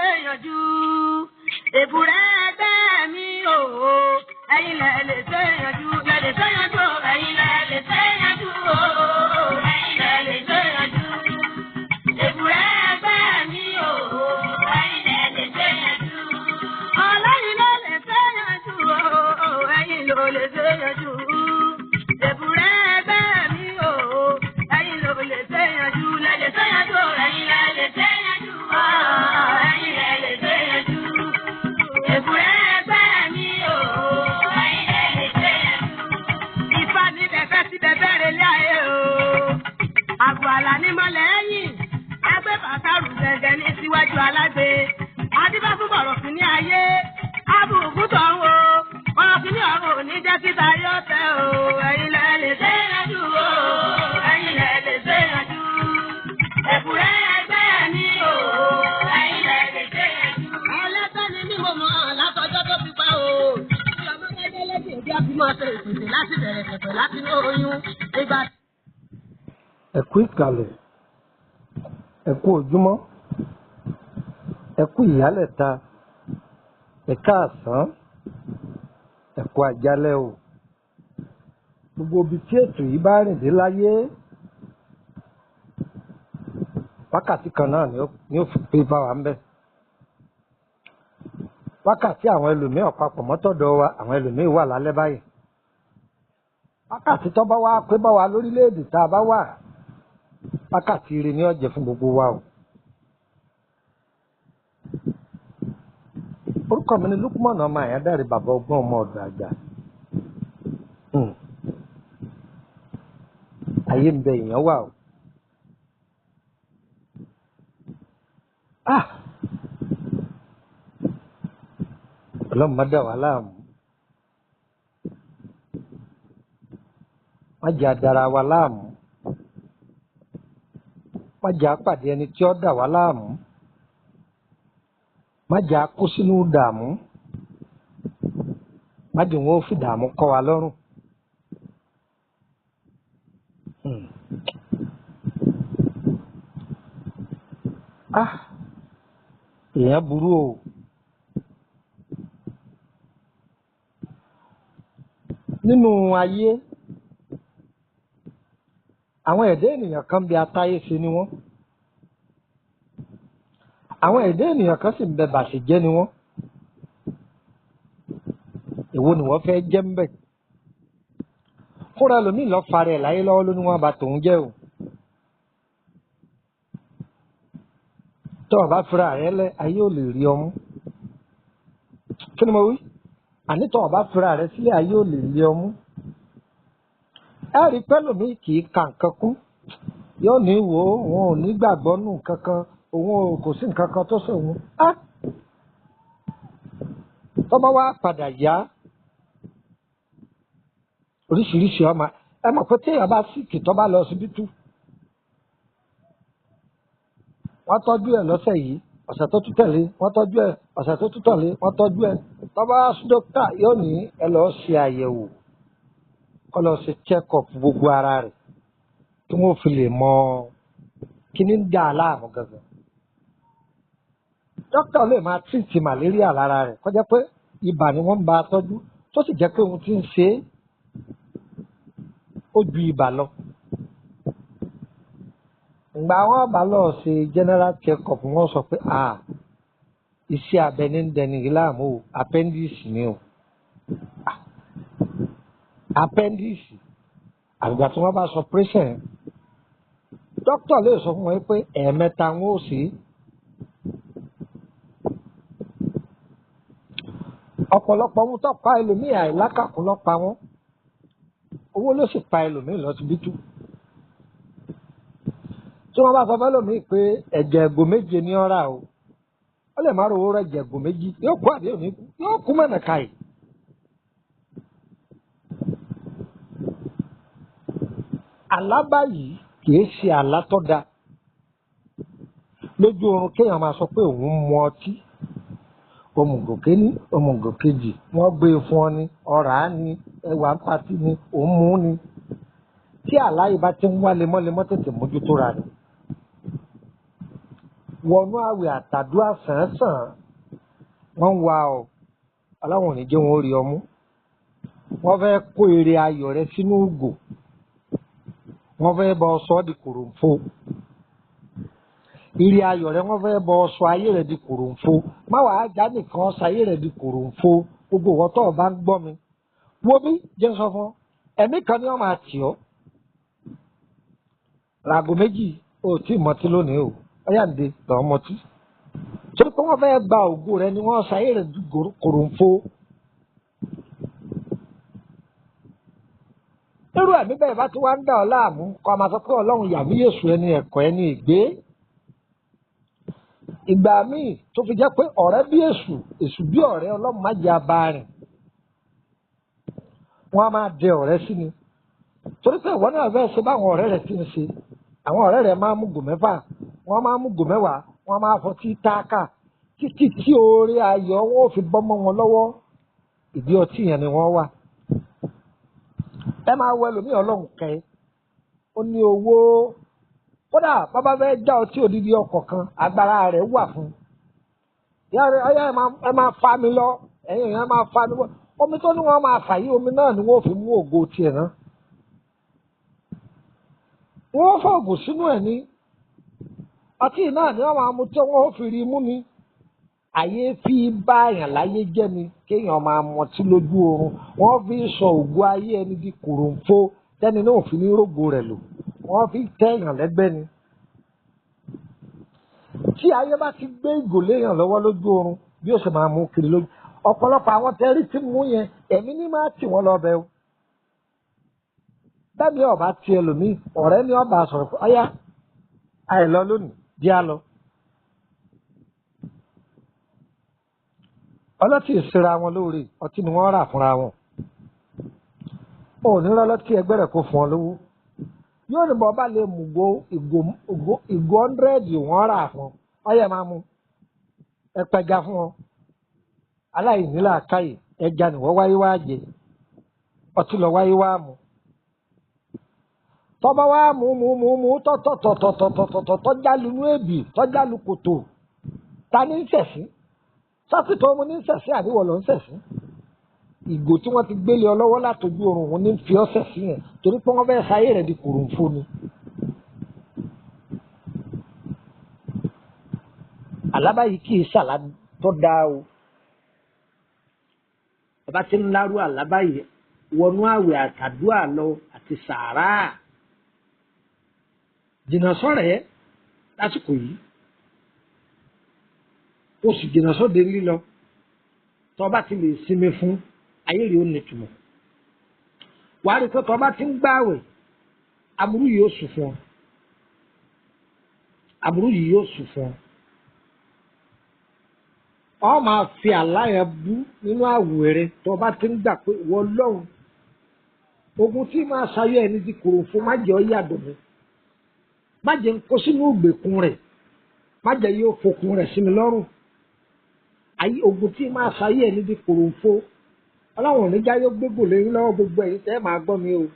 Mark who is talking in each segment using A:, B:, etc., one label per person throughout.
A: ṣe yanjú. Èbúrẹ́ ẹgbẹ́ mi o, ẹ̀yin lẹ lè ṣe yanjú. Lẹ lè ṣe yanjú o, ẹ̀yin lẹ lè ṣe yanjú o, ẹ̀yin lẹ lè ṣe yanjú. Èbúrẹ́ ẹgbẹ́ mi o, ẹ̀yin lẹ lè ṣe yanjú. Ọlọ́yin ló lè ṣe yanjú o, ẹ̀yin ló lè ṣe yanjú. Èbúrẹ́ ẹgbẹ́ mi o, ẹ̀yin ló lè ṣe yanjú. Lẹ lè ṣe yanjú o, ẹ̀yin lẹ lè ṣe yanjú o, ẹ̀yin lẹ lè ṣe yanjú. Èbúrẹ́ ẹgbẹ́ mi o, ẹ̀yin lẹ lè ṣe yanjú. Ifá ní bẹ̀fẹ́ sí bẹ̀fẹ́ rẹ̀ lé ayé o. Àgọ́ àlà ní mọ́lẹ̀ ẹ̀yìn. Agbé bàtàrù gẹ̀gẹ̀ ní síwájú alágbe. Adíbá fún bọ̀rọ̀ fún ní ayé. Abùkù tọ̀ ń wo. Ọ̀rọ̀ fún ní ọ̀run ò ní jẹ́ títa yóò tẹ̀ o. Ẹ̀yin lẹ lè ṣe yanjú o. Ẹ̀yin lẹ lè ṣe yanjú. Èbúrẹ́ ẹgbẹ́ mi o. Ẹ̀yin lẹ lè ṣe yanjú. Ẹlẹ́gbẹ́ ni mí mo mọ̀ látọjọ́ tó fi pa o. Bí ọmọ gẹ́gẹ́ lẹ́sìn bí a fi máa ṣe ìpèsè láti bẹ̀rẹ̀ pẹ̀pẹ̀ láti ní oyún. Ìgbà
B: Ẹ kú ìkàlẹ̀, ẹ kú ojúmọ́, ẹ kú ìyálẹ̀ta, ẹ káàsán, ẹ kú àjálẹ́ o. Gbogbo ibi tí ètò yìí bá rìn dé láyé, wákàtí kan náà ni ó fi pé bá wa ń bẹ̀. Wákàtí àwọn ẹlòmíì ọ̀pápọ̀ mọ́tọ̀dọ̀ wa, àwọn ẹlòmíì wà lálẹ́ báyìí. Wákàtí tó bá wá pé bá wa lórílẹ̀‐èdè tá a bá wà, wákàtí ire ni ó jẹ́ fún gbogbo wa o. Orúkọ mi ni Lukman ọmọ Àyándàre, bàbá ọgbọ́n ọmọ ọ̀dọ̀ àgbà. Ayé ń bẹ, èèyàn wà o. Ah! Ọlọ́run má dà wá láàmú. Má jẹ́ adara wa láàmú. Má jẹ́ apàdé ẹni tí ó dà wá láàmú. Má jẹ́ a kó sínú dààmú. Má jẹ́ wọn ó fi dààmú kọ́ wa lọ́rùn. Ah! Èèyàn burú o. Nínú ayé, àwọn ẹ̀dá ènìyàn kan bí atáyé ṣe ni wọ́n. Àwọn ẹ̀dá ènìyàn kan sì ń bẹ bàṣẹ̀jẹ́ ni wọ́n. Èwo ni wọ́n fẹ́ jẹ́ ń bẹ̀? Fúnra ẹlòmíì lọ fara ẹ̀ láyé lọ́wọ́ ló ní wọ́n bá tòun jẹ́ o. Tọ́ ọ bá fira rẹ lẹ́, ayé ò lè rí ọmú. Kí ni mo wí? Àní tọ́ ọ bá fira rẹ sílẹ̀, ayé ò lè rí ọmú. Ẹ rí pẹ́lòmíì kì í ka nǹkan kún. Yóò ní wò ó, òun ò ní gbàgbọ́ nù kankan, òun ò kò sí nǹkan kan tó ṣe òun. Á! Tọ́ba wá padà yá, oríṣiríṣi ọmọ. Ẹ mọ̀ pé téèyàn bá síkì tó bá lọ síbítù, wọ́n tọ́jú ẹ̀ lọ́sẹ̀ yìí, ọ̀sẹ̀ tó tún tẹ̀lé, wọ́n tọ́jú ẹ̀, ọ̀sẹ̀ tó tún tẹ̀lé, wọ́n tọ́jú ẹ̀. Tọ́ba wá sí dókítà yóò ní ẹ lọ́ọ́ ṣe àyẹ̀wò, kó lọ ṣe check up gbogbo ara rẹ̀ kí wọ́n fi lè mọ kí ní ń dà á láàmú gangan. Dókítà lè máa tírìtì màlẹ́ríà lára rẹ̀ kó jẹ́ pé ibà ni wọ́n ń bá a tọ́jú, tó sì jẹ́ pé ohun tí ń ṣe é ó ju ibà lọ. Ìgbà wọn bá lọ ṣe general check up, wọ́n sọ pé ah, iṣẹ́ abẹ ní ń dẹni yìí láàmú o, appendix ni o. Ah, appendix. Àgbà tí wọ́n bá sọ operation, dókítà lè sọ fún wọn pé ẹ̀ẹ̀mẹ́ta wọn ò sí. Ọ̀pọ̀lọpọ̀ ohun tó pa ẹlòmíì, àìlákàkún ló pa wọ́n. Owó ló sì pa ẹlòmíì lọ́sibítù. Tí wọ́n bá sọ fẹ́lòmíì pé ẹ̀jẹ̀ ẹ̀gò méje ní ọ̀rà o, ó lè má rówó rẹ̀ ẹ̀jẹ̀ ẹ̀gò méjì, yóò kú àbí òní kú, yóò kú mọ̀nà káyì. Àlá báyìí kìí ṣe àlá tó da. Lójú oorun kéèyàn máa sọ pé òun ń mu ọtí, òmùgò kéní, òmùgò kejì, wọ́n gbé e fún ọ ní, ọ̀rá ni, ẹwà ń patí ni, òun mú ni. Tí àlá yìí bá ti ń wá lemọ́lemọ́, tètè mójútó ra rẹ̀. Wọnú àwẹ̀ àtàdúrà sàn-án-sàn, wọ́n ń wá ọ, Ọlọ́run ò ní jẹ́ wọn ó rí ọ mú. Wọ́n fẹ́ kó èrè ayọ̀ rẹ sínú ògò, wọ́n fẹ́ bọ ọ sọ ọ́ di kòròǹfo. Èrè ayọ̀ rẹ, wọ́n fẹ́ bọ ọ sọ ayé rẹ di kòròǹfo. Má wàá já nìkan sọ ayé rẹ di kòròǹfo. Gbogbo ìwọ tó o bá ń gbọ́ mi, wo bí jẹ́ n sọ fún ọ, ẹ̀mí kan ni wọ́n máa tì ọ́. Ràgò méjì o ò tí ì mọtí lónìí o, ọyá ǹde lọ́ọ́ mọtí. Torí pé wọ́n fẹ́ gba ògo rẹ ni wọ́n sọ ayé rẹ di kòròǹfo. Irú ẹ̀mí bẹ́ẹ̀ bá ti wá ń dà ọ́ láàmú, kó a máa sọ pé Ọlọ́run yà mí Yèsù ẹni ẹ̀kọ́ ẹni ègbé. Ìgbà míì tó fi jẹ́ pé ọ̀rẹ́ bí èṣù, èṣù bí ọ̀rẹ́, Ọlọ́run má jẹ́ abárin. Wọ́n á máa dẹ ọ̀rẹ́ sí ni. Torí pé ìwọ náà fẹ́ ṣe báwọn ọ̀rẹ́ rẹ ti ń ṣe. Àwọn ọ̀rẹ́ rẹ máa ń mú gò mẹ́fà, wọ́n máa ń mú gò mẹ́wàá, wọ́n máa fọtí táàkà títí tí oore ayọ̀ wọn ò fi bọ́ mọ́ wọn lọ́wọ́. Ìdí ọtí yẹn ni wọ́n wà. Ẹ máa wọ ẹlòmíì Ọlọ́run kẹ, ó ní owó, kódà bàbá fẹ́ já ọtí odidi ọkọ̀ kan, agbára rẹ̀ wà fún un. Ọyá ẹ máa fa mi lọ, ẹ̀yin èèyàn máa fa mi wọ. Omi tó ní wọ́n máa fà yí, omi náà ni wọ́n fi mú ògo tiẹ̀ náà. Wọ́n fọ̀gùn sínú ẹ̀ ní ọtí náà ni wọ́n máa mu tí wọ́n fi rí mú ni. Àyè fi bá èèyàn láyé jẹ́ ni kéèyàn máa mọtí lójú oorun. Wọ́n fi sọ ògo ayé ẹni di kòròǹfo tẹ́ni náà fi ní rógo rẹ̀ lò. Wọ́n fi tẹ́ èèyàn lẹ́gbẹ́ ni. Tí ayé bá ti gbé ìgò léèyàn lọ́wọ́ lójú oorun, bí ó sì máa mú kiri lójú. Ọ̀pọ̀lọpọ̀ àwọn tẹ́rí tí mú yẹn, ẹ̀mí ní máa tì wọ́n lọ bẹ̀ o. Bẹ́ẹ̀ ni ọba ti ẹlòmíì, ọ̀rẹ́ ni ọba sọ̀rọ̀ pé ọyá àìlọ lónìí, di á lọ. Ọlọ́tí ìsira wọn lóore, ọtí ni wọ́n rà fúnra wọn. Ò ní rọ́lọ́tí ẹgbẹ́ rẹ̀ kó fún ọ lówó. Yóò ní bọ́ bá lè mú ìgò 100 wọ́n rà fún ọ. Ọyẹ máa mú ẹ pẹja fún ọ. Aláìní làákàyè, ẹja ni wọ́n wáyé wá jẹ, ọtí lọ wáyé wá mu. Tọ́ba wá mú mú mú mú tọ́tọ̀tọ̀tọ̀tọ̀tọ̀ tọ́já lu inú èbì, tọ́já lu kòtò. Ta ní ń ṣẹ̀sín? Sásìtò ọmọ ní ń ṣẹ̀sín àbí wọ́n lọ ń ṣẹ̀sín? Ìgò tí wọ́n ti gbélé ọ lọ́wọ́ látọjú oorun òun ní ń fi ọ́ ṣẹ̀sín yẹn torí pé wọ́n fẹ́ ṣayé rẹ̀ di kòròǹfo ni. Àlábá yìí kì í ṣàlá tó dáa o. Bàbá tí ń lárú àlábá yìí wọnú àwẹ̀ àtàdúà lọ àti sàárà. Jìnnà sọ̀rẹ́ lásìkò yìí, ó sì jìnnà sóde lílọ. Tó bá ti lè sinmi fún ayé rẹ̀ ó nítumọ̀. Wàá rí pé tó bá ti ń gbààwẹ̀, aburú yìí ó sùn fún ọ. Aburú yìí yóò sùn fún ọ. Ọ máa fi àlá yẹn bú nínú àwẹ̀ rẹ tó bá ti ń gbà pé ìwọ Ọlọ́run, ogun tí máa ṣayé ẹni di kòròfo má jẹ́ ọ yàdọ̀ mi. Má jẹ́ ń kó sínú ìgbèkùn rẹ̀, má jẹ́ yóò fokùn rẹ̀ sí mi lọ́rùn. Ayé ogun tí máa ṣayé ẹni di kòròǹfo. Ọlọ́run ò ní já yóò gbégò léyìn lọ́wọ́ gbogbo ẹ̀yin tẹ́ máa gbọ́ mi o.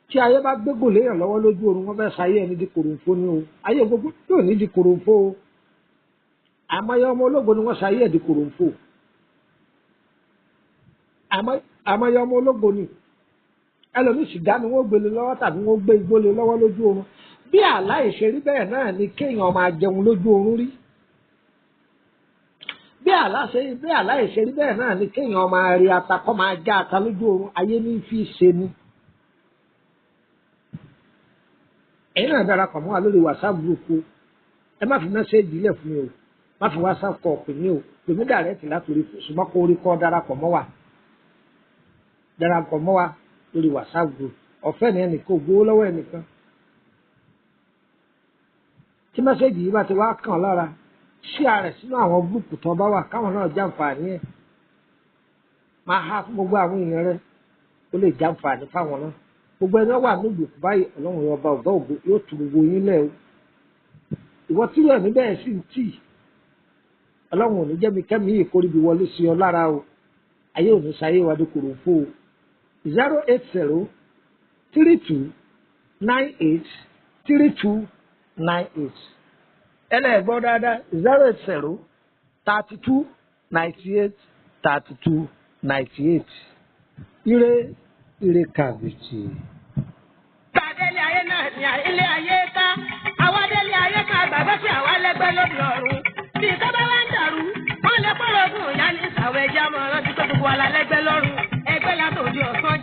B: Tí ayé bá gbégò léyìn lọ́wọ́ lójú oorun, wọ́n fẹ́ ṣayé ẹni di kòròǹfo ni o. Ayé gbogbo yóò ní di kòròǹfo o. Àmọ́yé ọmọ ológo ni wọ́n ṣayé ẹ̀ di kòròǹfo. Àmọ́yé ọmọ ológo ni. Ẹlòmíì sìgá ni wọ́n gbélé lọ́wọ́ tàbí wọ́n gbé igbó lé lọ́wọ́ lójú oorun. Bí àlá ìṣerí bẹ́ẹ̀ náà ni kéèyàn máa jẹun lójú oorun rí. Bí àlá ìṣerí bẹ́ẹ̀ náà ni kéèyàn máa rí ata kọ́ máa já ata lójú oorun, ayé ní fi ṣe ni. Ẹ̀yin náà darapọ̀ mọ́ wa lórí WhatsApp group o. Ẹ má fi mẹ́sẹ́ẹ̀jì lẹ̀ fún mi o, má fi WhatsApp kọ̀ pè mí o, pè mí dàrẹ́tì látòrí ṣùgbọ́n kó orí kọ́ darapọ̀ mọ́ wa. Darapọ̀ mọ́ wa lórí WhatsApp group. Ọ̀fẹ́ ni ẹnìkan ò gbowó lọ́wọ́ ẹnìkan. Tí mẹ́sẹ́ẹ̀jì yìí bá ti wá kàn lára, ṣíà rẹ̀ sínú àwọn gúrùpù tó bá wà káwọn náà jàǹfààní ẹ̀. Máa há fún gbogbo àwọn èèyàn rẹ̀, ó lè jàǹfààní fáwọn náà. Gbogbo ẹni wà ní ìgbèkùn báyìí, Ọlọ́run ọba ọ̀gá ògo yóò tu gbogbo yín lẹ̀ o. Ìwọ tí rẹ̀ mí bẹ́ẹ̀ sì ń tì, Ọlọ́run ò ní jẹ́ mi kẹ́mi ìkórìbí wọlé sí ọ lára o. Ayé ò ní sayé wa dé kòròfo o. 080 32 98 32 98. Ẹlẹ́gbọ́ dáadáa, 080 32 98 32 98. Ire ire kàbìtì.
A: Tàdélé ayé náà ní ilé ayé ká. Àwa délé ayé ká gbàgbọ́ sí àwa lẹ́gbẹ́ lóde ọ̀run. Bí ìtọ́ bá wá ń dàrú, wọ́n lè pọ̀rọ̀ ogun ìyá ní ìsàwọ̀ ẹja mọ́ rántí pé gbogbo wa la lẹ́gbẹ́ lọ́run. Ẹgbẹ́ látòdì ọ̀sán.